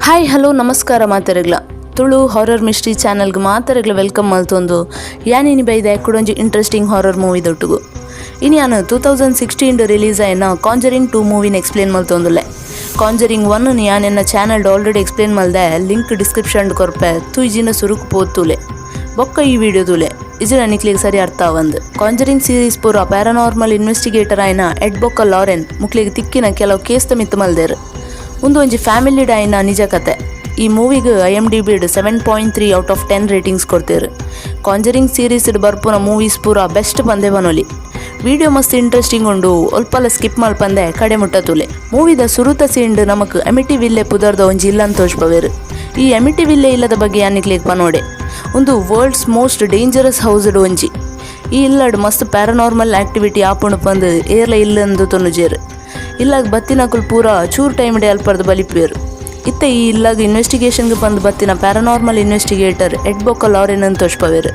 Hi, hello, ನಮಸ್ಕಾರ ಮಾತೆರೆಗ್ಲ. Tulu horror mystery ಚಾನಲ್ಗೆ ಮಾತೆರೆಗ್ಲ welcome ಮಲ್ತೊಂದು ಯಾನಿನಿ ಬೈದೆ ಕುಡೊಂಜಿ ಇಂಟ್ರೆಸ್ಟಿಂಗ್ ಹಾರರ್ ಮೂವಿ ದೊಟ್ಟುಗು. ಇನಿ ಯಾನ್ 2016 ರಿಲೀಸ್ ಆಯಿನ ಕಾಂಜರಿಂಗ್ 2 ಮೂವಿನ ಎಕ್ಸ್ಪ್ಲೇನ್ ಮಲ್ತೊಂದುಲ್ಲೆ. ಕಾಂಜರಿಂಗ್ 1 ಯಾನ್ ಎನ್ನ ಚಾನಲ್ ಆಲ್ರೆಡಿ ಎಕ್ಸ್ಪ್ಲೇನ್ ಮಲ್ದೆ. ಲಿಂಕ್ ಡಿಸ್ಕ್ರಿಪ್ಷನ್ ಕೊರ್ಪೆ. ತೂಯಿಜಿನ ಸುರುಕು ಪೋತುಲೆ, ಬೊಕ್ಕ ಈ ವಿಡಿಯೋ ತೂಲೆ. ಇಜಿನ ನಿಕ್ಲಿಗೆ ಸರಿ ಅರ್ಥ ಆವಂದು. ಕಾಂಜರಿಂಗ್ ಸೀರೀಸ್ ಪೂರ ಪ್ಯಾರಾನಾರ್ಮಲ್ ಇನ್ವೆಸ್ಟಿಗೇಟರ್ ಆಯಿನ ಎಡ್ ಬೊಕ್ಕ ಲಾರೆನ್ ಮುಕ್ಲಿಗೆ ತಿಕ್ಕಿನ ಕೆಲವು ಕೇಸ್ದ ಮಿತ್ತು ಮಲ್ದೇರು. ಉಂದು ಒಂಜಿ ಫ್ಯಾಮಿಲಿ ಡೈನ ನಿಜ ಕತೆ. ಈ ಮೂವಿಗೆ ಐಎಂಡಿಬಿಡ್ 7.3 out of 10 ratings ಕೊಡ್ತೇರು. ಕಾಂಜರಿಂಗ್ ಸೀರೀಸ್ ಬರ್ಪುನ ಮೂವೀಸ್ ಪೂರ ಬೆಸ್ಟ್ ಪಂದೆ ಬನೊಲಿ. ವಿಡಿಯೋ ಮಸ್ತ್ ಇಂಟ್ರೆಸ್ಟಿಂಗ್ ಉಂಡು. ಒಲ್ಪಲ ಸ್ಕಿಪ್ ಮಲ್ಪಂದೆ ಕಡೆ ಮುಟ್ಟ ತೂಲೆ. ಮೂವಿದ ಸುರುತ ಸೀನ್ಡ್ ನಮಕ್ ಎಮಿಟಿ ವಿಲ್ಲೆ ಪುದರ್ದ ಒಂಜಿ ಇಲ್ಲನ್ ತೋಜ್ಪವೇರು. ಈ ಎಮಿಟಿ ವಿಲ್ಲೆ ಇಲ್ಲದ ಬಗ್ಗೆ ಯಾನಿಕ್ಲೇಗ್ ಪನೋಡೆ. ಒಂದು ವರ್ಲ್ಡ್ಸ್ ಮೋಸ್ಟ್ ಡೇಂಜರಸ್ ಹೌಸ್ಡ್ ಒಂಜಿ. ಈ ಇಲ್ಲಡ್ ಮಸ್ತ್ ಪ್ಯಾರಾನಾರ್ಮಲ್ ಆಕ್ಟಿವಿಟಿ ಆಪುಂಡು ಪಂದು ಏರ್ಲ ಇಲ್ಲಂದು ತೊನುಜೇರು. ಇಲ್ಲಾಗ ಬತ್ತಿನಕುಲ್ ಪೂರ ಚೂರ್ ಟೈಮ್ ಡೆ ಅಲ್ಪರ್ದು ಬಲಿಪೇರು. ಇತ್ತೆ ಈ ಇಲ್ಲಾಗ ಇನ್ವೆಸ್ಟಿಗೇಷನ್ಗೆ ಬಂದು ಬತ್ತಿನ ಪ್ಯಾರಾನಾರ್ಮಲ್ ಇನ್ವೆಸ್ಟಿಗೇಟರ್ ಎಡ್ ಬೊಕ್ಕ ಲಾರೆನ್ ಅಂತ ತೋಜ್ಪವೇರು.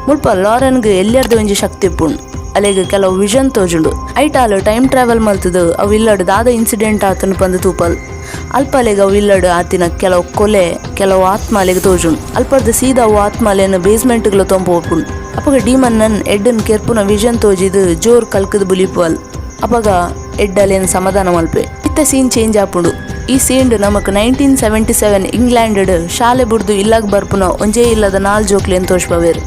ಮುಲ್ಪ ಲಾರೆನ್ಗೆ ಎಲ್ಲಿಯರ್ದ ಒಂಜಿ ಶಕ್ತಿ ಇಪ್ಪುಂಡು. ಅಲೆಗ್ ಕೆಲವು ವಿಷನ್ ತೋಜುಂಡು. ಐಟಾಲ್ ಟೈಮ್ ಟ್ರಾವೆಲ್ ಮಲ್ತದು ಅವು ಇಲ್ಲಡ್ ದಾದ ಇನ್ಸಿಡೆಂಟ್ ಆತನು ಪಂದು ತೂಪಲ್. ಅಲ್ಪ ಅಲೆಗ್ ಅವು ಇಲ್ಲಡ್ ಆತಿನ ಕೆಲವು ಕೊಲೆ, ಕೆಲವು ಆತ್ಮ ಅಲೆಗ್ ತೋಜುಂಡು. ಅಲ್ಪರ್ದು ಸೀದಾ ಅವು ಆತ್ಮ ಅಲೆನ್ ಬೇಸ್ಮೆಂಟ್ಗಳು ತೊಂಪು ಹೋಪುಂಡು. ಅಪಗ ಡೀಮನ್ ನನ್ ಎಡ್ಡನ್ ಕೆರ್ಪುನ ವಿಷನ್ ತೋಜಿದು ಜೋರ್ ಕಲ್ಕದ್ ಬುಲಿಪುವಲ್. ಅಪಗ ಎಡ್ ಅಲೆನ್ ಸಮಾಧಾನ ಮಲ್ಪೆ. ಇತ್ತ ಸೀನ್ ಚೇಂಜ್ ಆಪುಂಡು. ಈ ಸೀನ್ಡ್ ನಮಕ್ 1977 ಇಂಗ್ಲೆಂಡ್ ಶಾಲೆ ಬುಡ್ದು ಇಲ್ಲಾಗ್ ಬರ್ಪುನ ಒಂಜೇ ಇಲ್ಲದ ನಾಲ್ ಜೋಕ್ಲೆನ್ ತೋಜ್ಪವೇರು.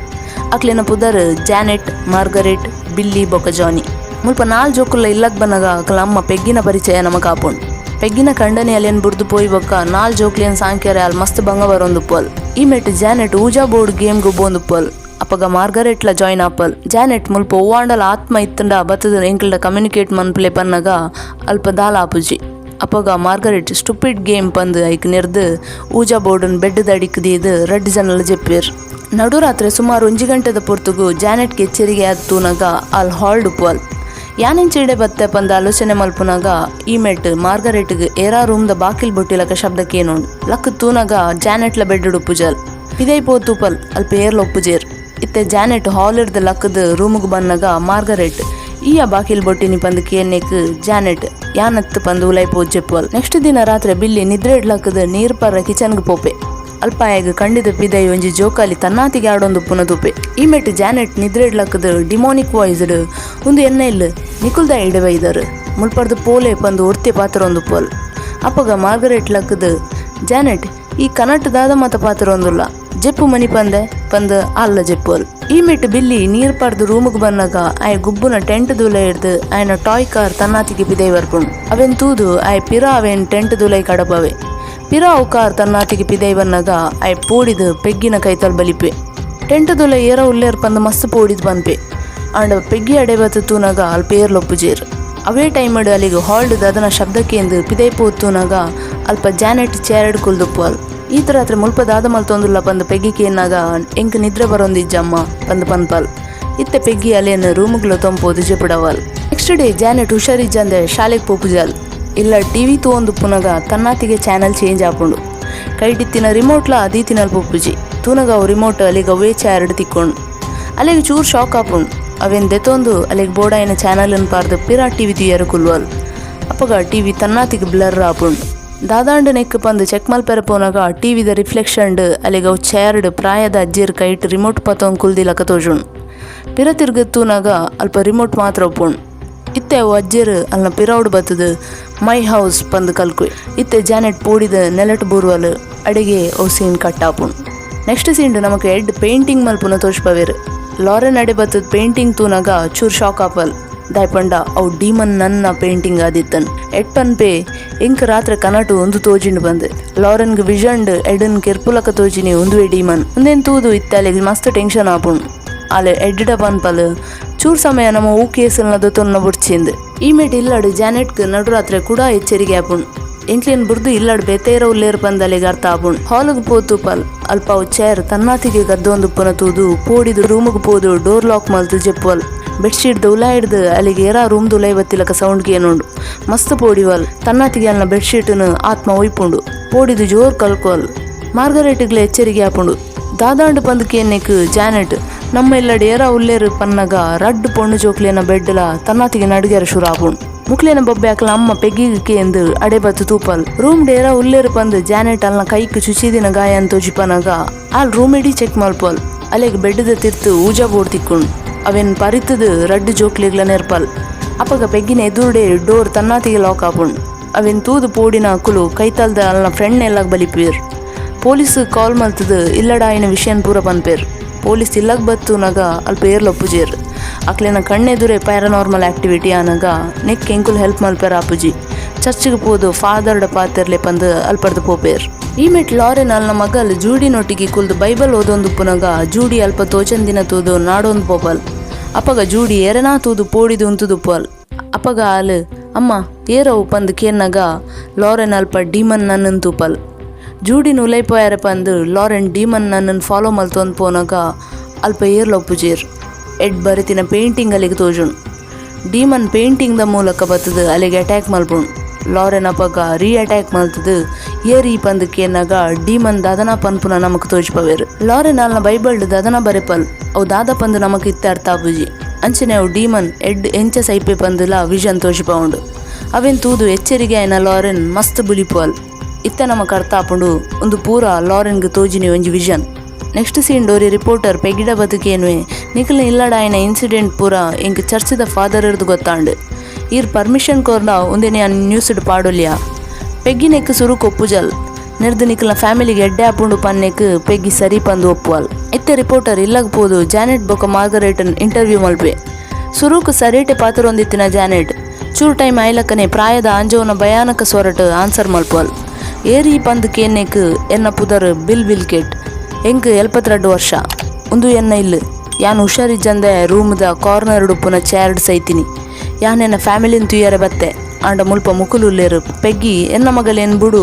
ಅಕ್ಲೆನ ಪುದರ್ ಜಾನೆಟ್, ಮಾರ್ಗರೆಟ್, ಬಿಲ್ಲಿ ಬೊಕ ಜಾನಿ. ಮುಲ್ಪ ನಾಲ್ ಜೋಕುಲ್ಲ ಇಲ್ಲಗ್ ಬನ್ನಗ ಅಕಲ ಅಮ್ಮ ಪೆಗ್ಗಿನ ಪರಿಚಯ ನಮಕ್ ಆಪುಂಡು. ಪೆಗ್ಗಿನ ಕಂಡನಿ ಅಲೆನ್ ಬುಡ್ದು ಪೋಯಿ ಬೊಕ್ಕ ನಾಲ್ ಜೋಕ್ಲೆನ್ ಸಾಂಕ್ಯರೆ ಅಲ್ ಮಸ್ತ್ ಬಂಗ ಬರೊಂದುಪ್ಪಲ್. ಈ ಮೆಟ್ ಜಾನೆಟ್ ಊಜಾ ಬೋರ್ಡ್ ಗೇಮ್ ಗೊಬ್ಬೊಂದುಪ್ಪಲ್. ಅಪಗ ಮಾರ್ಗರೆಟ್ಲ ಜಾಯಿನ್ ಆಪಲ್. ಜಾನೆಟ್ ಮುಲ್ಪ ಒವ್ವಾಂಡಲ ಆತ್ಮ ಇತ್ತಂಡ ಬತ್ತದ ಎಂಕಲ್ಡ ಕಮ್ಯುನಿಕೇಟ್ ಮನ್ಪುಲೆ ಪನ್ನಗ ಅಲ್ಪ ದಾಲ ಆಪುಜಿ. ಅಪಗ ಮಾರ್ಗರೆಟ್ ಸ್ಟುಪಿಡ್ ಗೇಮ್ ಪಂದ್ ಐಕ್ ನೆರ್ದು ಊಜಾ ಬೋರ್ಡನ್ ಬೆಡ್ ದಡಿಕ್ ದೀದ್ ರಡ್ಡ್ ಜನಲ ಜೆಪ್ಪೇರ್. ನಡುರಾತ್ರೆ ಸುಮಾರು 1 ಗಂಟೆದ ಪೊರ್ತುಗು ಜಾನೆಟ್ಗೆ ಎಚ್ಚರಿಗೆ ಆದ್ ತೂನಗ ಅಲ್ ಹಾಲ್ಡ್ ಉಪ್ಪುವಲ್. ಯಾನೆಂಚಿಡೆ ಬತ್ತೆ ಪಂದ ಆಲೋಚನೆ ಮಲ್ಪುನಾಗ ಈ ಮೆಟ್ ಮಾರ್ಗರೆಟ್ಗ್ ಏರಾ ರೂಮ್ದ ಬಾಕಿಲ್ ಬೊಟ್ಟಿಲಕ ಶಬ್ದಕ್ಕೇನುಂಡು. ಲಕ್ ತೂನಗ ಜಾನೆಟ್ಲ ಬೆಡ್ ಉಪ್ಪುಜಲ್. ಪಿದೈ ಪೋ ತೂಪಲ್, ಅಲ್ಪ ಏರ್ಲ ಒಪ್ಪುಜೇರ್. ಇತ್ತೆ ಜಾನೆಟ್ ಹಾಲ್ ಇರ್ದ ಲಕ್ಕದ ರೂಮುಗ್ ಬನ್ನಗ ಮಾರ್ಗರೆಟ್ ಈಯ ಬಾಕಿಲ್ ಬೊಟ್ಟಿನಿ ಪಂದ್ ಕೇನ್ನೆಕ್ ಜಾನೆಟ್ ಯಾನತ್ ಪಂದ್ ಉಲೈ ಪೋದ್ ಜೆಪ್ಪುವಲ್. ನೆಕ್ಸ್ಟ್ ದಿನ ರಾತ್ರಿ ಬಿಲ್ಲಿ ನಿದ್ರೆ ಲಕ್ಕದ ನೀರ್ ಪರ್ರ ಕಿಚನ್ಗ್ ಪೋಪೆ. ಅಲ್ಪಾಯಗ್ ಕಂಡಿದ ಪಿದೈ ಒಂಜಿ ಜೋಕಾಲಿ ತನ್ನಾತಿಗೆ ಆಡೊಂದು ಪುನ ತೂಪೆ. ಈ ಮೆಟ್ ಜಾನೆಟ್ ನಿದ್ರೆ ಲಕ್ಕದ ಡಿಮೋನಿಕ್ ವಾಯ್ಸ್ಡ್ ಉಂದು ಎನ್ನ ಇಲ್ಲ, ನಿಕುಲ್ದ ಇಡವೆ ಇದಾರು, ಮುಲ್ಪರ್ದು ಪೋಲೆ ಪಂದು ಒರ್ತಿ ಪಾತ್ರ ಒಂದು ಪೋಲ್. ಅಪಗ ಮಾರ್ಗರೆಟ್ ಲಕ್ಕದ, ಜಾನೆಟ್, ಈ ಕನಟ್ ದಾದ ಮತ ಪಾತ್ರ ಒಂದುಲ್ಲ, ಜೆಪ್ಪು ಮನಿ ಪಂದೆ ಪಂದ್ ಅಲ್ಲ ಜೆಪ್ಪುವಲ್. ಈ ಮೆಟ್ ಬಿಲ್ಲಿ ನೀರ್ ಪರ್ದು ರೂಮುಗ್ ಬನ್ನಗ ಆಯ್ ಗುಬ್ಬುನ ಟೆಂಟ್ ದುಲೈ ಹಿಡ್ದು ಆಯ್ನ ಟಾಯ್ ಕಾರ್ ತನ್ನಾತಿಗೆ ಪಿದೈ ಬರ್ಪುಂಡು. ಅವೆನ್ ತೂದು ಆಯ್ ಪಿರ ಅವೇನ್ ಟೆಂಟ್ ದುಲೈ ಕಡಪವೆ. ಪಿರ ಅವು ಕಾರ್ ತನ್ನಾತಿಗೆ ಪಿದೈ ಬನ್ನಗ ಆಯ್ ಪೋಡಿದು ಪೆಗ್ಗಿನ ಕೈತಲ್ ಬಲಿಪೆ. ಟೆಂಟ್ ದುಲೈ ಏರ ಉಲ್ಲೇರ್ ಪಂದ್ ಮಸ್ತ್ ಪೋಡಿದ್ ಪನ್ಪೆ. ಆಂಡ ಪೆಗ್ಗಿ ಅಡೆ ಬತ್ತು ತೂನಗ ಅಲ್ಪ ಏರ್ಲೊಪ್ಪುಜೇರ್. ಅವೇ ಟೈಮ್ ಅಲ್ಲಿಗೆ ಹಾಲ್ಡ್ ದದನ ಶಬ್ದಕ್ಕೆ ಪಿದೈ ಪೋತೂನಗ ಅಲ್ಪ ಜಾನೆಟ್ ಚೇರ್ಡ್ ಕುಲ್ದುಪ್ಪುವಲ್. ಈ ರಾತ್ರಿ ಮುಲ್ಪ ದಾದ ಮಲ್ತೊಂದುಲ್ಲ ಪಂದ್ ಪೆಗ್ಗಿ ಕೇನ್ನಾಗ, ಎಂಕ್ ನಿದ್ರೆ ಬರೊಂದಿಜ್ಜಮ್ಮ ಪಂದ್ ಪನ್ಪಲ್. ಇತ್ತೆ ಪೆಗ್ಗಿ ಅಲೇನ್ ರೂಮುಗ್ಲು ತೊಂಪೋದು ಜೆಪುಡವಲ್. ನೆಕ್ಸ್ಟ್ ಡೇ ಜಾನೆಟ್ ಹುಷಾರಿಜ್ಜಂದೆ ಶಾಲೆಗ್ ಪೋಪುಜಾಲ್. ಇಲ್ಲ ಟಿವಿ ತೂವೊಂದುಪ್ಪುನಗ ತನ್ನಾತಿಗೆ ಚಾನಲ್ ಚೇಂಜ್ ಆಪುಂಡು. ಕೈಟಿತ್ತಿನ ರಿಮೋಟ್ಲ ದೀತಿನಲ್ ಪೋಪುಜಿ. ತೂನಗ ಅವು ರಿಮೋಟ್ ಅಲ್ಲಿಗೆ ಅವೇ ಚೇರ್ಡ್ ತಿಕ್ಕೊಂಡು. ಅಲ್ಲಿಗೆ ಚೂರ್ ಶಾಕ್ ಆಪುಂಡು. ಅವೇನ್ ದೆತೊಂದು ಅಲ್ಲಿಗೆ ಬೋಡಾಯಿನ ಚಾನಲ್ ಪಾರ್ದು ಪಿರಾ ಟಿವಿ ತೂಯರ ಕುಲ್ವಲ್. ಅಪಗ ಟಿವಿ ತನ್ನಾತಿಗೆ ಬ್ಲರ್ ಆಪುಂಡು. ದಾದಾಂಡ ನೆಕ್ ಪಂದು ಚೆಕ್ ಮಲ್ಪೆರ ಪೋನಾಗ ಟಿವಿದ ರಿಫ್ಲೆಕ್ಷನ್ ಅಲ್ಲಿಗೆ ಅವು ಚೇರ್ಡ್ ಪ್ರಾಯದ ಅಜ್ಜಿರ್ ಕೈಟ್ ರಿಮೋಟ್ ಪತೊಂದು ಕುಲ್ದಿಲಕ ತೋಜುಂಡು. ಪಿರ ತಿರ್ಗ ತೂನಾಗ ಅಲ್ಪ ರಿಮೋಟ್ ಮಾತ್ರ ಉಪ್ಪುಂಡು. ಇತ್ತೆ ಅವು ಅಜ್ಜಿರ್ ಅಲ್ನ ಪಿರೌಡ್ ಬತ್ತದು "ಮೈ ಹೌಸ್" ಪಂದು ಕಲ್ಕುಯ್. ಇತ್ತೆ ಜಾನೆಟ್ ಪೋಡಿದ ನೆಲಟ್ ಬೂರ್ವಲ್. ಅಡಿಗೆ ಅವು ಸೀನ್ ಕಟ್ ಆಪುಂಡು. ನೆಕ್ಸ್ಟ್ ಸೀನ್ ನಮಕ್ ಎಡ್ ಪೇಂಟಿಂಗ್ ಮಲ್ಪುನ ತೋಜ್ಪವೇರು. ಲಾರೆನ್ ಅಡೆ ಬತ್ತದ ಪೇಂಟಿಂಗ್ ತೂನಾಗ ಚೂರ್ ಶಾಕ್ ಆಪಲ್. ದಾಯ್ಪಂಡ ಅವು ಡೀಮನ್ ನನ್ನ ಪೇಂಟಿಂಗ್ ಆದಿತ್ತನ್. ಎಡ್ ಪನ್ಪೆ, ಎಂಕ್ ರಾತ್ರೆ ಕನಟು ಒಂದು ತೋಜಿಂಡು ಬಂದು. ಲಾರೆನ್ಗ್ ವಿಷನ್ಡ್ ಎಡನ್ ಕೆರ್ಪುಲಕ ತೋಜಿನಿ ಉಂದುವೆ ಡೀಮನ್. ಉಂದೆನ್ ತೂದು ಇತ್ತೆ ಅಲೆಗ್ ಮಸ್ತ್ ಟೆನ್ಷನ್ ಆಪುಂಡು. ಅಲೆ ಎಡ್ಡ ಪನ್ಪಲ್, ಚೂರ್ ಸಮಯ ನಮ್ಮ ಊ ಕೇಸಲ್ನ ದೊತ್ತೊನ್ನ ಬುಡ್ಚಿಂದ್. ಈ ಮೇಟ್ ಇಲ್ಲಡು ಜಾನೆಟ್ಗ್ ನಡುರಾತ್ರೆ ಕೂಡ ಎಚ್ಚರಿಗೆ ಆಪುಂಡು. ಎಂಕ್ಲೇನ್ ಬುರ್ದು ಇಲ್ಲಡ್ ಬೇತೇರ ಉಲ್ಲೇರ್ ಪಂದ್ ಅಲೆಗ್ ಅರ್ಥ ಆಪುಂಡು. ಹಾಲ್ಗ್ ಪೋತುಪಲ್. ಅಲ್ಪ ಅವು ಚೇರ್ ತನ್ನಾತಿಗೆ ಗದ್ದೊಂದುಪ್ಪುನ ತೂದು ಪೋಡಿದು ರೂಮುಗ್ ಪೋದು ಡೋರ್ ಲಾಕ್ ಮಲ್ತು ಜೆಪ್ಪುವಲ್. ಬೆಡ್ಶೀಟ್ ದುಲಾ ಹಿಡ್ದು ಅಲ್ಲಿಗೆ ಏರಾ ರೂಮ್ ದುಲೈ ಬತ್ತಿಲಕ ಸೌಂಡ್ ಕೇನುಂಡು. ಮಸ್ತ್ ಪೋಡಿವಲ್. ತನ್ನಾತಿಗೆ ಅಲ್ನ ಬೆಡ್ಶೀಟ್ನು ಆತ್ಮ ಒಯ್ಪುಂಡು. ಪೋಡಿದು ಜೋರ್ ಕಲ್ಕೋಲ್. ಮಾರ್ಗರೇಟ್ಗ್ಲ ಎಚ್ಚರಿಗೆ ಆಪುಂಡು. ದಾದಾಂಡು ಪಂದ್ ಕೇನ್ನೆಕ್ ಜಾನೆಟ್ ನಮ್ಮ ಇಲ್ಲಡ್ ಏರಾ ಉಲ್ಲೇರು ಪನ್ನಗ ರಡ್ಡ್ ಪೊಣ್ಣು ಜೋಕ್ಲೆನ ಬೆಡ್ಲ ತನ್ನಾತಿಗೆ ನಡುಗೆರ ಶುರು ಆಪುಂಡು. ಮುಕ್ಲೆನ ಬೊಬ್ಬೆ ಅಕ್ಲ ಅಮ್ಮ ಪೆಗ್ಗಿಗ್ ಕೇಂದ್ ಅಡೆ ಬತ್ತು ತೂಪಲ್. ರೂಮ್ ಡೇರ ಉಲ್ಲೇರು ಪಂದ್ ಜಾನೆಟ್ ಅಲ್ನ ಕೈಕ್ ಚುಚಿದಿನ ಗಾಯ ತೋಜಿಪನಗ ಆಲ್ ರೂಮ್ ಇಡೀ ಚೆಕ್ ಮಲ್ಪಲ್. ಅಲೆಗ್ ಬೆಡ್ದ ತಿರ್ತು ಊಜಾ ಬೋರ್ಡ್ ತಿಕ್ಕುಂಡು. ಅವೆನ್ ಪರಿತದು ರಡ್ಡು ಜೋಕ್ಲೆಗ್ಲ ನೆರ್ಪಲ್. ಅಪಗ ಪೆಗ್ಗಿನ ಎದುರುಡೆ ಡೋರ್ ತನ್ನಾತಿಗೆ ಲಾಕ್ ಆಪುಂಡು. ಅವೆನ್ ತೂದು ಪೋಡಿನ ಅಕುಲು ಕೈತಲ್ದ ಅಲ್ನ ಫ್ರೆಂಡ್ ಎಲ್ಲಾಗ್ ಬಲಿಪುವೆರ್. ಪೊಲೀಸ್ ಕಾಲ್ ಮಲ್ತದು ಇಲ್ಲಡಾಯಿನ ವಿಷಯನ್ ಪೂರ ಪನ್ಪೆರ್. ಪೊಲೀಸ್ ಇಲ್ಲಗ್ ಬತ್ತುನಗ ಅಲ್ಪ ಏರ್ಲ ಒಪ್ಪುಜೆರ್. ಅಕ್ಲೆನ ಕಣ್ಣೆದುರೆ ಪ್ಯಾರಾನಾರ್ಮಲ್ ಆಕ್ಟಿವಿಟಿ ಆನಗ ನೆಕ್ ಎಂಕುಲು ಹೆಲ್ಪ್ ಮಲ್ಪೆರ್ ಆಪುಜಿ, ಚರ್ಚ್ಗ್ ಪೋದು ಫಾದರ್ಡ ಪಾತೆರ್ಲೆ ಪಂದ್ ಅಲ್ಪರ್ದ್ ಪೋಪೆರ್. ಈ ಮೆಟ್ ಲಾರೆನ್ ಅಲ್ನ ಮಗಲ್ ಜೂಡಿನೊಟ್ಟಿಗೆ ಕುಲ್ದು ಬೈಬಲ್ ಓದೊಂದುಪ್ಪುನಗ ಜೂಡಿ ಅಲ್ಪ ತೋಜಂದಿನ ತೂದು ನಾಡೊಂದು ಪೋಪಲ್. ಅಪಗ ಜೂಡಿ ಎರೆನಾ ತೂದು ಪೋಡಿದು ಉಂತುದುಪ್ಪಲ್. ಅಪಗ ಆಲ್ ಅಮ್ಮ ಏರವು ಪಂದ್ ಕೇನ್ನಗ ಲಾರೆನ್ ಅಲ್ಪ ಡೀಮನ್ ನನ್ನನ್ ತೂಪಲ್. ಜೂಡಿನ್ ಉಲೈ ಪೋಯರೆ ಪಂದ್ ಲಾರೆನ್ ಡೀಮನ್ ನನ್ನನ್ ಫಾಲೋ ಮಲ್ತೊಂದು ಪೋನಗ ಅಲ್ಪ ಏರ್ಲ ಒಪ್ಪುಜೆರ್. ಎಡ್ ಬರೆತಿನ ಪೇಂಟಿಂಗ್ ಅಲೆಗ್ ತೋಜುಂಡು. ಡೀಮನ್ ಪೇಂಟಿಂಗ್ the ಮೂಲಕ ಬತ್ತದು ಅಲೆಗ್ ಅಟ್ಯಾಕ್ ಮಲ್ಪುಂಡು. ಲಾರೆನ್ ಅಪಗ ರೀ ಅಟ್ಯಾಕ್ ಮಲ್ತದು ಏರ್ ಈ ಪಂದ್ ಕೇನ್ನಗ ಡೀಮನ್ ದಾದನ ಪನ್ಪುನ ನಮಕ್ ತೋಜ್ಪವೆರ್. ಲಾರೆನ್ ಅಲ್ನ ಬೈಬಲ್ಡ್ ದಾದನ ಬರೆಪಲ್. ಅವು ದಾದ ಪಂದ್ ನಮಕ್ ಇತ್ತೆ ಅರ್ಥ ಆಪುಜಿ. ಅಂಚನೆ ಅವು ಡೀಮನ್ ಎಡ್ ಎಂಚ ಸೈಪೆ ಪಂದುಲ ವಿಷನ್ ತೋಜಿಪವುಂಡು. ಅವೆನ್ ತೂದು ಎಚ್ಚರಿಗೆ ಆಯಿನ ಲಾರೆನ್ ಮಸ್ತ್ ಬುಲಿಪುವಲ್. ಇತ್ತೆ ನಮಕ್ ಅರ್ಥ ಆಪುಂಡು ಉಂದು ಪೂರ ಲಾರೆನ್ಗ್ ತೋಜಿನಿ ಒಂಜಿ vision. Next scene ಡೋರಿ reporter ಪೆಗಿಡ ಬದುಕೇನುವೆ ನಿಕಲ್ನ ಇಲ್ಲಡ ಆಯಿನ ಇನ್ಸಿಡೆಂಟ್ ಪೂರ ಎಂಕ್ ಚರ್ಚ್ದ ಫಾದರ್ ಇರ್ದು ಗೊತ್ತಾಂಡು. ಈರ್ ಪರ್ಮಿಷನ್ ಕೊರ್ನ ಉಂದೆನೆ ನ್ಯೂಸ್ಡ್ ಪಾಡೊಲಿಯಾ. ಪೆಗ್ಗಿ ನೆಕ್ ಸುರು ಕೊಪ್ಪುಜಲ್. ನೆರ್ದು ನಿಕಲ್ನ ಫ್ಯಾಮಿಲಿಗೆ ಎಡ್ಡೆ ಆಪುಂಡು ಪನ್ನೆಕ್ ಪೆಗ್ಗಿ ಸರಿ ಪಂದು ಒಪ್ಪುವಲ್. ಇತ್ತೆ ರಿಪೋರ್ಟರ್ ಇಲ್ಲಗ್ ಪೋದು ಜಾನೆಟ್ ಬೊಕ ಮಾರ್ಗರೇಟನ್ ಇಂಟರ್ವ್ಯೂ ಮಲ್ಪೆ. ಸುರುಕು ಸರೇಟೆ ಪಾತೆರೊಂದಿತ್ತಿನ ಜಾನೆಟ್ ಚೂರು ಟೈಮ್ ಆಯ್ಲಕ್ಕನೆ ಪ್ರಾಯದ ಆಂಜೋನ ಭಯಾನಕ ಸ್ವರಟ್ ಆನ್ಸರ್ ಮಲ್ಪುವಲ್. ಏರಿ ಪಂದ್ ಕೇನ್ನೆಕ್ ಎನ್ನ ಪುದರ್ ಬಿಲ್ ವಿಲ್ಕೆಟ್, ಎಂಕ್ 72 ವರ್ಷ, ಉಂದು ಎನ್ನ ಇಲ್ಲು, ಯಾನ್ ಹುಷಾರಿಜ್ಜಂದೆ ರೂಮ್ದ ಕಾರ್ನರ್ ಉಪ್ಪುನ ಚೇರ್ಡ್ ಸೈತಿನಿ, ಯಾನ್ ಎನ್ನ ಫ್ಯಾಮಿಲಿನ್ ತುಯ್ಯರೆ ಬತ್ತೆ, ಆಂಡ ಮುಲ್ಪ ಮುಕುಲುಲ್ಲೆರ್, ಪೆಗ್ಗಿ ಎನ್ನ ಮಗಲೇನ್ ಬುಡು,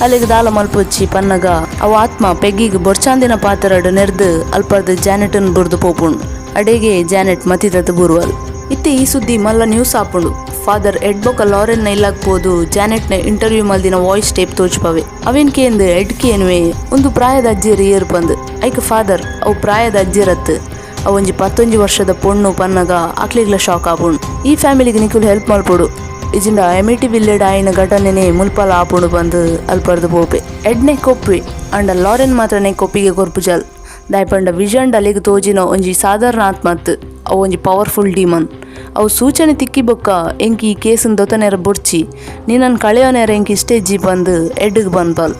ಅಲೆಗ್ ದಾಲ ಮಲ್ಪೊಚ್ಚಿ ಪನ್ನಗ ಅವು ಆತ್ಮ ಪೆಗ್ಗಿಗ್ ಬೊರ್ಚಾಂದಿನ ಪಾತೆರಡ್ ನೆರ್ದ್ ಅಲ್ಪರ್ದ್ ಜಾನೆಟನ್ ಬುರ್ದು ಪೋಪುಂಡು. ಅಡೆಗೆ ಜಾನೆಟ್ ಮತಿದತ್ ಬೂರ್ವಲ್. ಇತ್ತೆ ಈ ಸುದ್ದಿ ಮಲ್ಲ ನ್ಯೂಸ್ ಆಪುಂಡು. ಫಾದರ್ ಎಡ್ ಬೊಕ ಲಾರೆನ್ ನ ಇಲ್ಲಗ್ ಪೋದು ಜಾನೆಟ್ ನ ಇಂಟರ್ವ್ಯೂ ಮಲ್ದಿನ ವಾಯ್ಸ್ ಟೇಪ್ ತೋಜ್ಪವೆ. ಅವೆನ್ ಕೇಂದ್ ಎಡ್ ಕೇನುವೆ ಉಂದು ಪ್ರಾಯದ ಅಜ್ಜೆರ್ ಏರ್ ಪಂದ್. ಐಕ್ ಫಾದರ್ ಅವು ಪ್ರಾಯದ ಅಜ್ಜೆರತ್, ಅವು ಒಂಜಿ 11 ವರ್ಷದ ಪೊಣ್ಣು ಪನ್ನಗ ಅಕ್ಲೆಗ್ಲ ಶಾಕ್ ಆಪುಂಡು. ಈ ಫ್ಯಾಮಿಲಿಗ್ ನಿಕುಲು ಹೆಲ್ಪ್ ಮಲ್ಪೊಡು, ಇಜಿಂಡ ಎಮಿಟಿ ವಿಲ್ಲೆಡ್ ಆಯಿನ ಘಟನೆನೆ ಮುಲ್ಪಲ ಆಪುಂಡು ಪಂದ್ ಅಲ್ಪರ್ದ್ ಪೋಪೆ. ಎಡ್ನೆ ಕೊಪ್ಪೆ ಅಂಡ ಲಾರೆನ್ ಮಾತ್ರನೆ ಕೊಪ್ಪಿಗೆ ಕೊರ್ಪುಜಲ್. ದಾಯಪಂಡ ವಿಷನ್ ಅಲೆಗ್ ತೋಜಿನ ಒಂಜಿ ಸಾಧಾರಣ ಆತ್ಮತ್, ಅವು ಒಂಜಿ ಪವರ್ಫುಲ್ ಡೀಮನ್. ಅವು ಸೂಚನೆ ತಿಕ್ಕಿ ಬೊಕ್ಕ ಎಂಕ್ ಈ ಕೇಸನ್ ದೊತನೆರ ಬೊಡ್ಚಿ, ನಿನ್ನನ್ ಕಳೆಯೋನೆರ ಎಂಕ್ ಇಷ್ಟೇ ಜಿ ಪಂದ್ ಎಡ್ಗ್ ಪನ್ಪಲ್.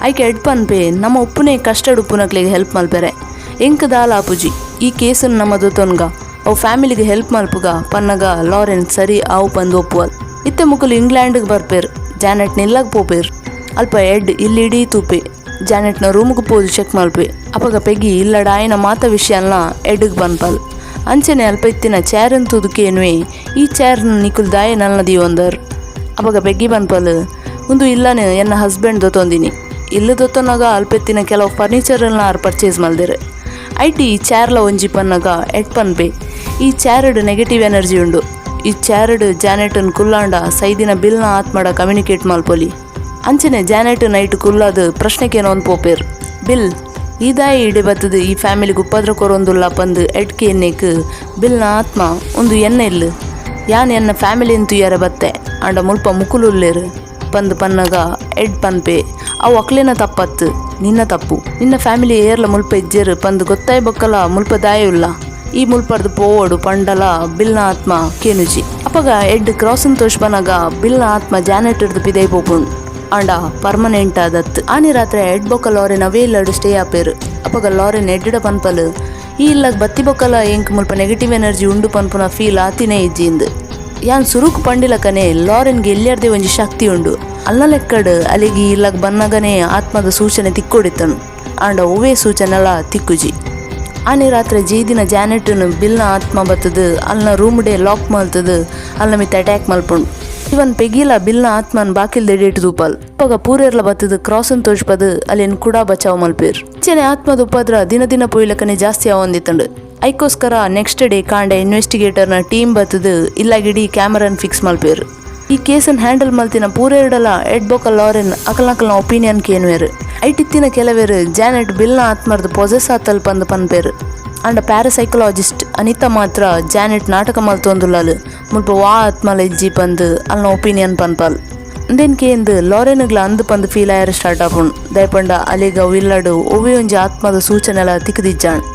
ಐಕೆ ಎಡ್ ಪನ್ಪೆ ನಮ್ಮ ಉಪ್ಪುನೆ ಕಷ್ಟಡ್ ಉಪ್ಪುನಕ್ಲೆಗ್ ಹೆಲ್ಪ್ ಮಲ್ಪೆರೆ, ಎಂಕ್ ದಾಲ ಆಪುಜಿ, ಈ ಕೇಸನ್ ನಮ್ಮ ದೊತೊನ್ಗ, ಅವು ಫ್ಯಾಮಿಲಿಗೆ ಹೆಲ್ಪ್ ಮಲ್ಪುಗ ಪನ್ನಗ ಲಾರೆನ್ ಸರಿ ಆವು ಪಂದ್ ಒಪ್ಪುವಲ್. ಇತ್ತೆ ಮುಕುಲು ಇಂಗ್ಲೆಂಡ್ಗ್ ಬರ್ಪೇರ್. ಜಾನೆಟ್ ನಿಲ್ಲಗ್ ಪೋಪೇರ್. ಅಲ್ಪ ಎಡ್ ಇಲ್ಲಿಡೀ ತೂಪೆ. ಜಾನೆಟ್ನ ರೂಮ್ಗ್ ಪೋದು ಚೆಕ್ ಮಲ್ಪೆ. ಅಪಗ ಪೆಗ್ಗಿ ಇಲ್ಲಡ ಆಯಿನ ಮಾತ ವಿಷಯಲ್ನ ಎಡ್ಗ್ ಪನ್ಪಲ್. ಅಂಚನೆ ಅಲ್ಪ ಇತ್ತಿನ ಚೇರನ್ ತೂದು ಕೇನುವೆ ಈ ಚೇರ್ ನಿಕುಲ್ ದಾಯೆ ನಲ್ನ ದೀವೊಂದರ್. ಅಪಗ ಪೆಗ್ಗಿ ಪನ್ಪಲ್ ಉಂದು ಇಲ್ಲನೆ ಎನ್ನ ಹಸ್ಬೆಂಡ್ ದೊತೊಂದಿನಿ, ಇಲ್ಲು ದೊತ್ತೊನಗ ಅಲ್ಪ ಇತ್ತಿನ ಕೆಲವು ಫರ್ನಿಚರ್ ಆರ್ ಪರ್ಚೇಸ್ ಮಲ್ದೆರ್, IT ಈ ಚೇರ್ಲ ಒಂಜಿ ಪನ್ನಗ ಎಡ್ ಪನ್ಪೆ ಈ ಚೇರ್ಡ್ ನೆಗೆಟಿವ್ ಎನರ್ಜಿ ಉಂಡು, ಈ ಚೇರ್ಡ್ ಜಾನೆಟನ್ ಕುಲ್ಲಾಂಡ ಸೈದಿನ ಬಿಲ್ನ ಆತ್ಮಡ ಕಮ್ಯುನಿಕೇಟ್ ಮಲ್ಪೊಲಿ. ಅಂಚನೆ ಜಾನೆಟ್ ನೈಟ್ ಕುಲ್ಲಾದ್ ಪ್ರಶ್ನೆಕೇನೊಂದು ಪೋಪೇರ್. ಬಿಲ್ ಈದಾಯಿ ಇಡೆ ಬತ್ತದು ಈ ಫ್ಯಾಮಿಲಿಗೆ ಉಪದ್ರ ಕೊರೊಂದುಲ್ಲ ಪಂದ್ ಎಡ್ ಕೇನ್ನೆಕ್ ಬಿಲ್ನ ಆತ್ಮ ಉಂದು ಎನ್ನ ಇಲ್ಲು, ಯಾನ್ ಎನ್ನ ಫ್ಯಾಮಿಲಿನ್ ತುಯ್ಯರೆ ಬತ್ತೆ, ಆಂಡ ಮುಲ್ಪ ಮುಕುಲುಲ್ಲೆರ್ ಪಂದ್ ಪನ್ನಗ ಎಡ್ ಪನ್ಪೆ ಅವು ಅಕ್ಲೆನ ತಪ್ಪತ್ತು, ನಿನ್ನ ತಪ್ಪು, ನಿನ್ನ ಫ್ಯಾಮಿಲಿ ಏರ್ಲ ಮುಲ್ಪ ಇಜ್ಜೆರ್ ಪಂದ್ ಗೊತ್ತಾಯ್ ಬೊಕ್ಕಲ ಮುಲ್ಪ ದಾಯುಲ್ಲ, ಈ ಮುಲ್ಪರ್ದು ಪೋವೊಡು ಪಂಡಲ ಬಿಲ್ನ ಆತ್ಮ ಕೇನುಜಿ. ಅಪಗ ಎಡ್ ಕ್ರಾಸನ್ ತೋಷ್ಪನಗ ಬಿಲ್ನ ಆತ್ಮ ಜಾನೆಟ್ ಇರ್ದು ಪಿದೈ ಪೋಪುಂಡು, ಆಂಡ ಪರ್ಮನೆಂಟ್ ಆದತ್. ಆನಿ ರಾತ್ರೆ ಎಡ್ ಬೊಕ್ಕ ಲಾರೆನ್ ಅವೇ ಇಲ್ಲಡ್ ಸ್ಟೇ ಆಪೇರ್. ಅಪಗ ಲಾರೆನ್ ಎಡ್ಡ ಪನ್ಪಲ್ ಈ ಇಲ್ಲಗ್ ಬತ್ತಿ ಬೊಕ್ಕಲ ಎಂಕ್ ಮುಲ್ಪ ನೆಗೆಟಿವ್ ಎನರ್ಜಿ ಉಂಡು ಪನ್ಪುನ ಫೀಲ್ ಆತಿನೇ ಇಜ್ಜಿಂದ್. ಯಾನ್ ಸುರುಕು ಪಂಡಿಲಕನೆ ಲಾರೆನ್ಗೆ ಎಲ್ಲಿಯರ್ದೇ ಒಂಜಿ ಶಕ್ತಿ ಉಂಡು, ಅಲ್ನ ಲೆಕ್ಕಡ್ ಅಲೆಗ್ ಈ ಇಲ್ಲಗ್ ಬನ್ನಗನೆ ಆತ್ಮದ ಸೂಚನೆ ತಿಕ್ಕೊಡಿತ್ತನು, ಆಂಡ ಒವ್ವೇ ಸೂಚನೆಲ ತಿಕ್ಕುಜಿ. ಆನಿ ರಾತ್ರೆ ಜೀದಿನ ಜಾನೆಟ್ನ್ ಬಿಲ್ನ ಆತ್ಮ ಬತ್ತದು ಅಲ್ನ ರೂಮ್ ಡೇ ಲಾಕ್ ಮಲ್ತದು ಅಲ್ನ ಮಿತ್ತ ಅಟ್ಯಾಕ್ ಮಲ್ಪುಂಡು. ಇವನ್ ಪೆಗಿಲ ಬಿಲ್ನ ಆತ್ಮನ್ ಬಾಕಿಲ್ ದೆಡೇಟ್ ತೂಪಲ್. ಅಪಗ ಪೂರೆರ್ಲ ಬತ್ತದು ಕ್ರಾಸನ್ ತೋಜ್ಪದು ಅಲೆನ್ ಕುಡ ಬಚಾವ್ ಮಲ್ಪೇರ್. ಇಚ್ಚನೆ ಆತ್ಮದ ಉಪದ್ರ ದಿನ ದಿನ ಪೊಯ್ಲಕನೆ ಜಾಸ್ತಿ ಆವೊಂದಿತ್ತಂಡು. ಐಕೋಸ್ಕರ ನೆಕ್ಸ್ಟ್ ಡೇ ಕಾಂಡೆ ಇನ್ವೆಸ್ಟಿಗೇಟರ್ನ ಟೀಮ್ ಬತ್ತದು ಇಲ್ಲಗಿಡೀ ಕ್ಯಾಮರಾನ್ ಫಿಕ್ಸ್ ಮಲ್ಪೇರ್. ಈ ಕೇಸನ್ ಹ್ಯಾಂಡಲ್ ಮಲ್ತಿನ ಪೂರೆರ್ಡಲ ಎಡ್ ಬೊಕ ಲಾರೆನ್ ಅಕಲ್ನಕಲ್ನ ಒಪಿನಿಯನ್ ಕೇನುವೆರ್. ಐಟಿತ್ತಿನ ಕೆಲವೆರ್ ಜಾನೆಟ್ ಬಿಲ್ನ ಆತ್ಮರ್ದ್ ಪೊಸೆಸ್ ಆತಲ್ ಪಂದ್ ಪನ್ಪೇರ್. ಆಂಡ ಪ್ಯಾರಾಸೈಕಲಾಜಿಸ್ಟ್ ಅನಿತಾ ಮಾತ್ರ ಜಾನೆಟ್ ನಾಟಕ ಮಲ್ತೊಂದುಲ್ಲಾಲ್, ಮುಲ್ಪ ವಾ ಆತ್ಮಲ ಇಜ್ಜಿ ಪಂದ್ ಅಲ್ನ ಒಪಿನಿಯನ್ ಪನ್ಪಲ್. ಇಂದೆನ್ ಕೇಂದ್ ಲಾರೆನ್ಗ್ಲ ಅಂದ್ ಪಂದ್ ಫೀಲ್ ಆಯರ ಸ್ಟಾರ್ಟ್ ಆಪುಂಡು. ದಯಪಂಡ ಅಲೆಗ್ ಅವು ಇಲ್ಲಡ್ ಒವ್ವೇ ಒಂಜಿ ಆತ್ಮದ ಸೂಚನೆಲ ತಿಕ್ದಿಜ್ಜಾಂಡ್.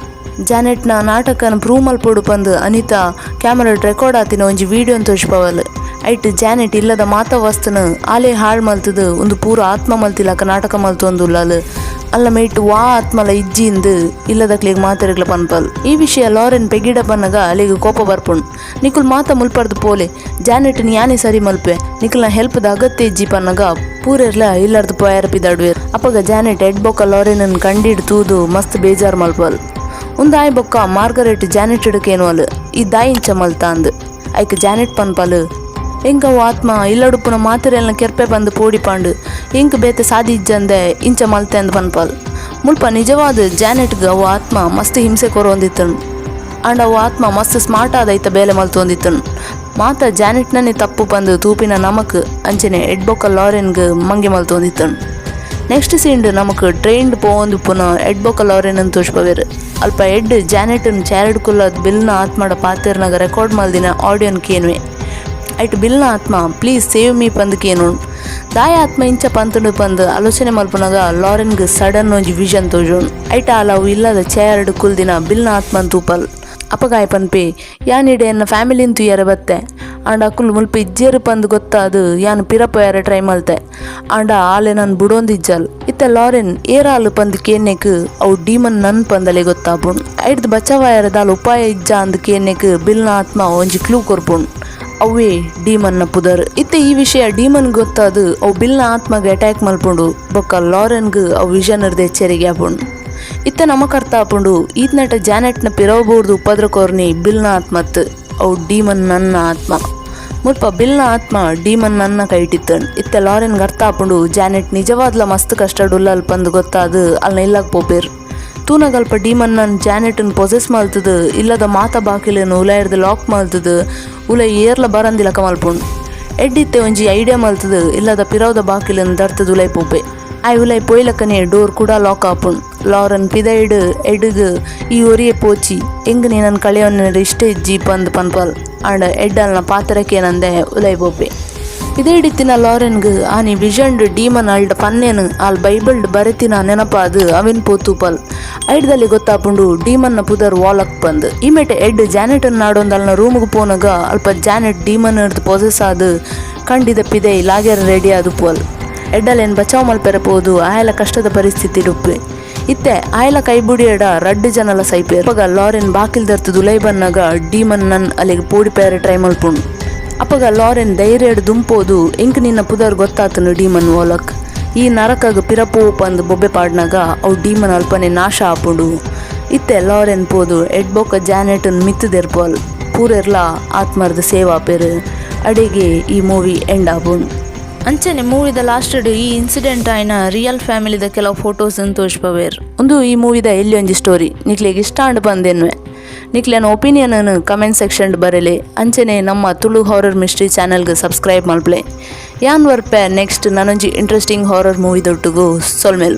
ಜಾನೆಟ್ನ ನಾಟಕನ್ ಪ್ರೂವ್ ಮಲ್ಪೊಡು ಪಂದ್ ಅನಿತಾ ಕ್ಯಾಮರಾಡ್ ರೆಕಾರ್ಡ್ ಆತಿನ ಒಂಜಿ ವಿಡಿಯೋನ್ ತೋಜ್ಪಾವಲ್. ಐಟ್ ಜಾನೆಟ್ ಇಲ್ಲದ ಮಾತ ವಸ್ತುನ ಆಲೇ ಹಾಳ್ ಮಲ್ತುದು ಉಂದು ಪೂರ ಆತ್ಮ ಮಲ್ತಿಲಕ ನಾಟಕ ಮಲ್ತೊಂದುಲ್ಲಾಲ್, ಅಲ್ಲ ಮೇಟ್ ವಾ ಆತ್ಮಲ ಇಜ್ಜಿ ಇಂದ್ ಇಲ್ಲದಕ್ಲೆಗ್ ಮಾತೆರ್ಗ್ಲ ಪನ್ಪಲ್. ಈ ವಿಷಯ ಲಾರೆನ್ ಪೆಗಿಡ ಪನ್ನಗ ಅಲೆಗ್ ಕೋಪ ಬರ್ಪುಂಡು. ನಿಕುಲ್ ಮಾತ ಮುಲ್ಪರ್ದ್ ಪೋಲೆ, ಜಾನೆಟ್ ಯಾನೆ ಸರಿ ಮಲ್ಪೆ, ನಿಕುಲ್ನ ಹೆಲ್ಪ್ ದ ಅಗತ್ಯ ಇಜ್ಜಿ ಪನ್ನಗ ಪೂರೆರ್ಲ ಇಲ್ಲರ್ದ್ ಪೋಯರ ಪಿದಾಡುವೆರ್. ಅಪಗ ಜಾನೆಟ್ ಎಡ್ ಬೊಕ್ಕ ಲಾರೆನ್ ಕಂಡಿಡ್ ತೂದು ಮಸ್ತ್ ಬೇಜಾರ್ ಮಲ್ಪಲ್. ಉಂದಾಯ್ ಬೊಕ್ಕ ಮಾರ್ಗರೆಟ್ ಜಾನೆಟ್ ಕೇನುವಲ್, ಈ ದಾಯಿಂಚ ಮಲ್ತಾಂದ್. ಐಕ್ ಜಾನೆಟ್ ಪನ್ಪಲ್, ಎಂಕ್ ಅವು ಆತ್ಮ ಇಲ್ಲಡುಪ್ಪುನ ಮಾತೆರೆಲ್ನ ಕೆರ್ಪೆ ಪಂದ್ ಪೋಡಿ ಪಾಂಡು, ಎಂಕ್ ಬೇತೆ ಸಾದಿ ಇಜ್ಜಂದೆ ಇಂಚ ಮಲ್ತೆ ಅಂದ್ ಪನ್ಪಲ್. ಮುಲ್ಪ ನಿಜವಾದ್ ಜಾನೆಟ್ಗ್ ಅವು ಆತ್ಮ ಮಸ್ತ್ ಹಿಂಸೆ ಕೊರೊಂದಿತ್ತುಂಡು. ಆಂಡ ಅವು ಆತ್ಮ ಮಸ್ತ್ ಸ್ಮಾರ್ಟ್ ಆದ್ ಐತ ಬೇಲೆ ಮಲ್ತೊಂದಿತ್ತುಂಡು. ಮಾತ ಜಾನೆಟ್ನನೆ ತಪ್ಪು ಪಂದ್ ತೂಪಿನ ನಮಕ್ ಅಂಚನೆ ಎಡ್ ಬೊಕ್ಕ ಲಾರೆನ್ಗ್ ಮಂಗೆ ಮಲ್ತೊಂದಿತ್ತುಂಡು. ನೆಕ್ಸ್ಟ್ ಸೀನ್ಡ್ ನಮಕ್ ಟ್ರೈನ್ಡ್ ಪೋವೊಂದುಪ್ಪುನ ಎಡ್ ಬೊಕ್ಕ ಲಾರೆನ್ ತೋಜ್ಪವೆರ್. ಅಲ್ಪ ಎಡ್ ಜಾನೆಟ್ನ್ ಚೇರ್ಡ್ ಕುಲ್ಲದ್ ಬಿಲ್ನ ಆತ್ಮಡ ಪಾತೆರ್ನಗ ರೆಕಾರ್ಡ್ ಮಲ್ದಿನ ಆಡಿಯೋನ್ ಕೇನುವೆ. ಐಟ್ ಬಿಲ್ನ ಆತ್ಮ please save me ಪಂದ್ ಕೇನುಂಡು. ದಾಯ ಆತ್ಮ ಇಂಚ ಪಂತುಂಡು ಪಂದ್ ಆಲೋಚನೆ ಮಲ್ಪುನಗ ಲಾರೆನ್ಗ್ ಸಡನ್ ಒಂಜಿ ವಿಷನ್ ತೋಜುಂಡು. ಐಟ್ ಆಲ್ ಅವು ಇಲ್ಲದ ಚೇರ್ಡ್ ಕುಲ್ದಿನ ಬಿಲ್ನ ಆತ್ಮನ್ ತೂಪಲ್. ಅಪಗಾಯ್ ಪನ್ಪೆ, ಯಾನ್ ಇಡೆ ಎನ್ನ ಫ್ಯಾಮಿಲಿನ್ ತೂಯರೆ ಬತ್ತೆ, ಆಂಡ ಅಕುಲು ಮುಲ್ಪ ಇಜ್ಜೆರ್ ಪಂದ್ ಗೊತ್ತಾದ್ ಯಾನ್ ಪಿರ ಪೋಯರೆ ಟ್ರೈ ಮಲ್ತೆ, ಆಂಡ ಆಲ್ ಎನನ್ ಬುಡೊಂದಿಜ್ಜಲ್. ಇತ್ತೆ ಲಾರೆನ್ ಏರಾಲ್ ಪಂದ್ ಕೇನ್ನೆಕ್ ಅವು ಡೀಮನ್ ನನ್ ಪಂದಲೆ ಗೊತ್ತಾಪುಂಡು. ಐಡ್ದ್ ಬಚಾವಾಯರ ದಾಲ ಉಪಾಯ ಇಜ್ಜ ಅಂದ್ ಕೇನ್ನೆಕ್ ಬಿಲ್ನ ಆತ್ಮ ಒಂಜಿ ಕ್ಲೂ ಕೊರ್ಪುಂಡು, ಅವ್ವೇ ಡೀಮನ್ನ ಪುದರ್. ಇತ್ತೆ ಈ ವಿಷಯ ಡೀಮನ್ ಗೊತ್ತಾದ್ ಅವು ಬಿಲ್ನ ಆತ್ಮಗ್ ಅಟ್ಯಾಕ್ ಮಲ್ಪುಂಡು. ಬೊಕ್ಕ ಲಾರೆನ್ಗ್ ಅವು ವಿಷನ್ ರ್ದ್ ಎಚ್ಚರಿಗೆ ಆಪುಂಡು. ಇತ್ತೆ ನಮಕ್ ಅರ್ಥ ಆಪುಂಡು, ಈತ್ನೆಟ ಜಾನೆಟ್ನ ಪಿರವು ಬೂರ್ದು ಉಪದ್ರ ಕೊರ್ನಿ ಬಿಲ್ನ ಆತ್ಮತ್, ಅವು ಡೀಮನ್ ನನ್ನ ಆತ್ಮ. ಮುಲ್ಪ ಬಿಲ್ನ ಆತ್ಮ ಡೀಮನ್ ನನ್ನ ಕೈಟಿತ್ತಂಡ್. ಇತ್ತೆ ಲಾರೆನ್ಗ್ ಅರ್ಥ ಆಪುಂಡು, ಜಾನೆಟ್ ನಿಜವಾದ್ಲ ಮಸ್ತ್ ಕಷ್ಟಡ್ ಉಲ್ಲಲ್ ಪಂದ್ ಗೊತ್ತಾದ್ ಅಲ್ನ ಇಲ್ಲಗ್ ಪೋಪೆರ್. ತೂನಗಲ್ಪ ಡೀಮನ್ ನನ್ ಜಾನೆಟ್ನ್ ಪೊಸೆಸ್ ಮಲ್ತುದು ಇಲ್ಲದ ಮಾತ ಬಾಕಿಲೆನ್ ಉಲಾಯಿರ್ದ್ ಲಾಕ್ ಮಲ್ತುದು ಉಲೈ ಏರ್ಲ ಬರಂದಿಲಕ ಮಲ್ಪುಂಡು. ಎಡ್ ಇತ್ತೆ ಒಂಜಿ ಐಡಿಯಾ ಮಲ್ತುದು ಇಲ್ಲದ ಪಿರವುದ ಬಾಕಿಲೆನ್ ದರ್ತುದು ಉಲೈ ಪೋಪೆ. ಆಯ್ ಉಲೈ ಪೋಯ್ಲಕನೆ ಡೋರ್ ಕೂಡ ಲಾಕ್ ಆಪುಂಡು. ಲಾರೆನ್ ಪಿದೈಡ್ ಎಡ್ಗ್ ಈ ಒರಿಯೆ ಪೋಚಿ, ಎಂಗ್ ನಿನನ್ ಕಳೆಯೊನ್ನೆರ್ ಇಷ್ಟ ಇಜ್ಜಿ ಪಂದ್ ಪನ್ಪಲ್. ಆಂಡ ಎಡ್ ಅಲ್ನ ಪಾತೆರಕೇನಂದೆ ಉಲೈ ಪೋಪೆ. ಪಿದೈಡಿತ್ತಿನ ಲಾರೆನ್ಗ್ ಆನಿ ವಿಷನ್ಡ್ ಡೀಮನ್ ಅಲ್ಡ ಪನ್ನೇನ್ ಆಲ್ ಬೈಬಲ್ಡ್ ಬರೆತಿನ ನೆನಪಾದ್ ಅವೆನ್ ಪೋತೂಪಲ್. ಐಡ್ದಲ್ಲಿ ಗೊತ್ತಾಪುಂಡು ಡೀಮನ್ನ ಪುದರ್ ವಾಲಕ್ ಪಂದ್. ಈಮೇಟೆ ಎಡ್ ಜಾನೆಟ್ ನಾಡೊಂದು ಅಲ್ನ ರೂಮುಗು ಪೋನಗ ಅಲ್ಪ ಜಾನೆಟ್ ಡೀಮನ್ ರ್ದ್ ಪೊಸೆಸ್ ಆದ್ ಕಂಡಿದ ಪಿದೈ ಲಾಗ್ಯರ ರೆಡಿ ಆದುಪ್ಪುವಲ್. ಎಡ್ಡಲೆನ್ ಬಚಾವ್ ಮಲ್ಪೆರೆ ಪೋದು ಆಯಲ ಕಷ್ಟದ ಪರಿಸ್ಥಿತಿ ಉಪ್ಪೆ. ಇತ್ತೆ ಆಯಲ ಕೈಬುಡಿಯಡ ರಡ್ಡ್ ಜನಲ ಸೈಪೆರ್. ಅಪಗ ಲಾರೆನ್ ಬಾಕಿಲ್ ದರ್ತುದು ಉಲೈ ಬನ್ನಗ ಡೀಮನ್ ನನ್ ಅಲೆಗ್ ಪೋಡಿಪೇರೆ ಟ್ರೈ ಮಲ್ಪುಂಡು. ಅಪಗ ಲಾರೆನ್ ಧೈರ್ಯಡ್ ದುಂಪೋದು, ಎಂಕ್ ನಿನ್ನ ಪುದರ್ ಗೊತ್ತಾತನು ಡೀಮನ್ ವಾಲಕ್, ಈ ನರಕಗ್ ಪಿರಪೋ ಪಂದ್ ಬೊಬ್ಬೆ ಪಾಡ್ನಗ ಅವು ಡೀಮನ್ ಅಲ್ಪನೆ ನಾಶ ಆಪುಂಡು. ಇತ್ತೆ ಲಾರೆನ್ ಪೋದು ಎಡ್ ಬೊಕ್ಕ ಜಾನೆಟ್ನ್ ಮಿತ್ತುದೆರ್ಪಲ್. ಪೂರೆರ್ಲ ಆತ್ಮರ್ದ್ ಸೇವ್ ಆಪೆರ್. ಅಡೆಗೆ ಈ ಮೂವಿ ಎಂಡ್ ಆಪುಂಡು. ಅಂಚನೆ ಮೂವಿದ ಲಾಸ್ಟ್ ಈ ಇನ್ಸಿಡೆಂಟ್ ಆಯಿನ ರಿಯಲ್ ಫ್ಯಾಮಿಲಿದ ಕೆಲವು ಫೋಟೋಸ್ ತೋಜ್ಪವೆರ್. ಉಂದು ಈ ಮೂವಿದ ಎಲ್ಲಿ ಒಂಜಿ ಸ್ಟೋರಿ ನಿಕ್ಲೆಗ್ ಇಷ್ಟ ಆಂಡ್ ಪಂದೆನ್ವೆ. ನಿಕ್ಲೆನ opinion comment section ಬರೆಲೆ. ಅಂಚನೆ ನಮ್ಮ ತುಳು ಹಾರರ್ ಮಿಸ್ಟ್ರಿ ಚಾನೆಲ್ಗೆ ಸಬ್ಸ್ಕ್ರೈಬ್ ಮಲ್ಪಲೆ. ಯಾನ್ ವರ್ಪೆ ನೆಕ್ಸ್ಟ್ ನಾನೊಂಜಿ interesting horror movie ದೊಟ್ಟುಗು. ಸೊಲ್ಮೆಲ್.